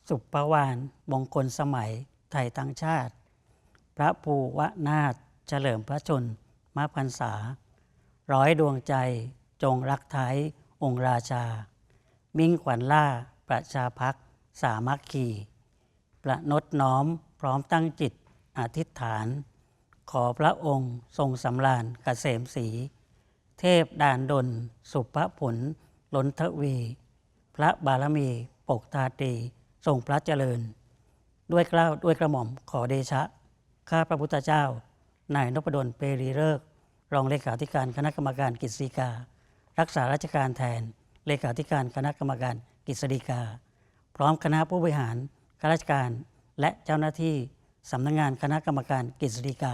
ສຸພະວານ ມົງຄົນສະໄໝ ໄທຕັ້ງຊາດ ພະພູວະນາດ ສະເຫຼີມພະຊົນມະພັນສາ ຮ້ອຍດວງໃຈ ຈົ່ງລັກໄທອົງລາຊາ ມິ່ງຂວັນລ່າ ປະຊາພັກສາມັກຄີ ປະນົດນ້ອມ ພ້ອມຕັ້ງຈິດອະທິດຖານ ຂໍພະອົງຊົງສຳລານກະເສມສີ ເທບດານດົນ ສຸພະຜົນລົ້ນທະວີ ພະບາລະມີປົກທາຕີ ຊົງພະຈະເລີນ. ດ້ວຍເກົ້າດ້ວຍກະໝ່ອມ ຂໍເດຊະ ຂ້າພະພຸດທະເຈົ້າ ນາຍນົບພະດົນ ເປລີເລີກ ຮອງເລຂາທິການຄະນະກຳມະການກະສິດສະດີກາ ຮັກສາລາຊະການແທນເລຂາທິການຄະນະກຳມະການກະສິດສະດີກາ ພ້ອມຄະນະຜູ້ບໍລິຫານ, ຂ້າລາຊະການ ແລະ ເຈົ້າໜ້າທີ່ສຳນັກງານຄະນະກຳມະການກະສິດສະດີກາ